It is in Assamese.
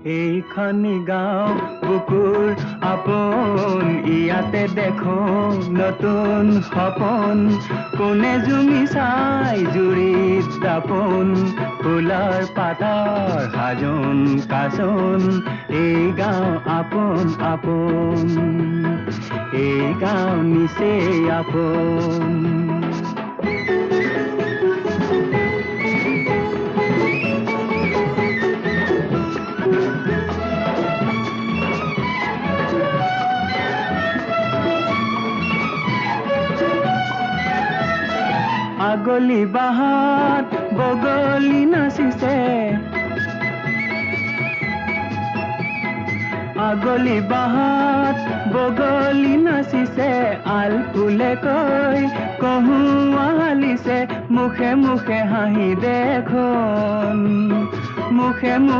এইখনি গাঁও বুকুৰ আপোন, ইয়াতে দেখো নতুন সপোন। কোনে জুমি চাই জুৰিত দাপোন, ফুলৰ পাতৰ সাজোন কাচোন। এই গাঁও আপোন আপোন, এই গাঁও নিচেই আপোন। আগলি বাহাত বগলী নাচিছে, আগলি বাহাত বগলী নাচিছে, আল ফুলে কৈ কহুৱা হালিছে, মুখে মুখে হাঁহি দেখোন, মুখে মুখে।